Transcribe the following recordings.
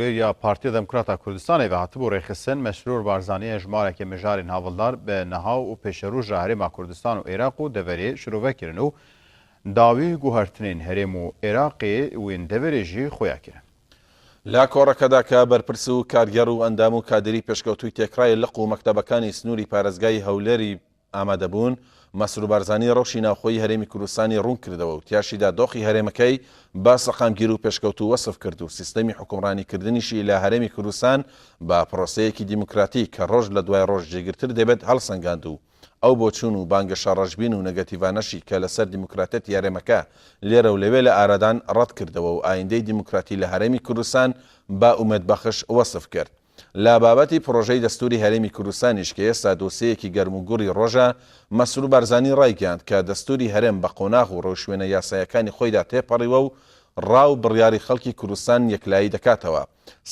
Ya Partiya Demokrat a Kurdistanê ve hatibû rêxistin, Mesrûr Barzanî hejmareke mijarên havildar bi niha û pêşeroj re Herêma Kurdistan û Êraq û deverê şirove kirin û dawî guhertinên herêm û Êraqê û yên deverê jî xuya kirin. لە کۆڕەکەدا کە بەرپرس و کارگێڕ و ئەندام و کادیری پێشکەوتووی تێکڕای لق و مەکتەبەکانی سنووری پارێزگای هەولێری ئامادەبوون، مەسرور بارزانی ڕەوشی ناوخۆیی هەرێمی کوردستانی ڕوونکردەوە و تیاشیدا دۆخی هەرێمەکەی بە سەقامگیر و پێشکەوتوو وەسف کرد و سیستەمی حوکمڕانیکردنیشی لە هەرێمی کوردستان بە پرۆسەیەکی دیموکراتی کە ڕۆژ لە دوای ڕۆژ جێگرتر دەبێت هەڵسەنگاند و ئەو بۆچوون و بانگەشە ڕەشبین و نەگەتیڤانەشی کە لەسەر دیموکراتیەتی هەرێمەکە لێرە و لەوێ لە ئارادان ڕەتکردەوە و ئایندەی دیموکراتی لە هەرێمی کوردستان بە ئومێدبەخش وەسف کرد. لە بابەتی پڕۆژەی دەستووری هەرێمی کوردستانیش کە ئێستا دۆسێیەکی گەرموگوڕی ڕۆژە، مەسرور بارزانی ڕایگەیاند کە دەستووری هەرێم بە قۆناغ و ڕێوشوێنە یاساییەکانی خۆیدا تێپەڕیوە و ڕا و بڕیاری خەڵکی کوردستان یەکلایی دەکاتەوە.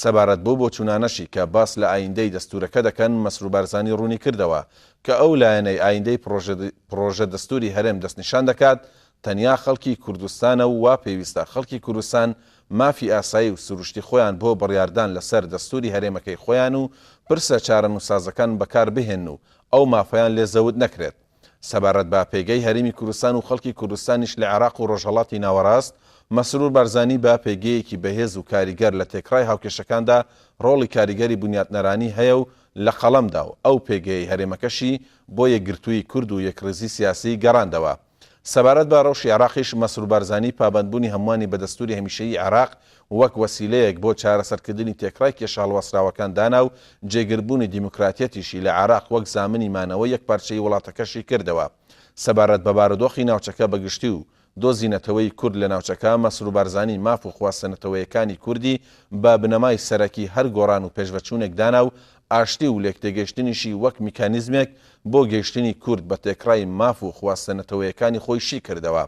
سەبارەت بەو بۆچوونانەشی کە باس لە ئایندەی دەستوورەکە دەکەن، مەسرور بارزانی ڕوونیکردەوە کە ئەو لایەنەی ئایندەی پڕۆژە دەستووری هەرێم دەستنیشان دەکات تەنیا خەڵکی کوردستانە و وا پێویستە خەڵکی کوردستان مافی ئاسایی و سروشتی خۆیان بۆ بڕیاردان لە سەر دەستووری هەرێمەکەی خۆیان و پرسە چارەنووسسازەکان بەکار بهێنن و ئەو مافەیان لێ زەوت نەکرێت. سەبارەت بە پێگەی هەرێمی کوردستان و خەڵکی کوردستانیش لە عێراق و ڕۆژهەڵاتی ناوەڕاست، مەسرور بارزانی بە پێگەیەکی بەهێز و کاریگەر لە تێکڕای هاوکێشەکاندا ڕۆڵی کاریگەری بنیاتنەرانی هەیە و لە قەڵەم دا و ئەو پێگەیەی هەرێمەکەشی بۆ یەکگرتوویی کورد و یەکڕیزی سیاسی گەڕاندەوە. سەبارەت بە ڕەوشی عێراقیش، مەسرور بارزانی پابەندبوونی هەمووانی بە دەستووری هەمیشەیی عێراق وەک وەسیلەیەک بۆ چارەسەرکردنی تێکڕای کێشە هەڵواسراوەکان دانا و جێگربوونی دیموکراتیەتیشی لە عێراق وەک زامنی مانەوەی یەکپارچەیی وڵاتەکەشی کردەوە. سەبارەت بە بارودۆخی ناوچەکە بە گشتی و دۆزی نەتەوەی کورد لە ناوچەکە، مەسرور بارزانی ماف و خواستە نەتەوەیەکانی کوردی بە بنەمای سەرەکی هەر گۆڕان و پێشڤەچوونێک دانا و ئاشتی و لێکتێگەیشتنیشی وەک میکانیزمێک بۆ گەیشتنی کورد بە تێکڕای ماف و خواستە نەتەوەیەکانی خۆی شی کردەوە.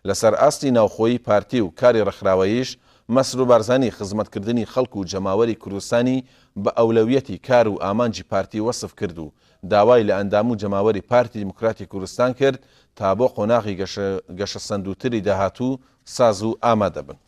لەسەر ئاستی ناوخۆیی پارتی و کاری ڕێکخراوەییش، مەسرور بارزانی خزمەتکردنی خەڵک و جەماوەری کوردستانی بە ئەولەویەتی کار و ئامانجی پارتی وەسف کرد و داوای لە ئەندام و جەماوەری پارتی دیموکراتی کوردستان کرد تا بۆ قۆناغی گەشەسەندووتری داهاتوو ساز و ئامادە بن.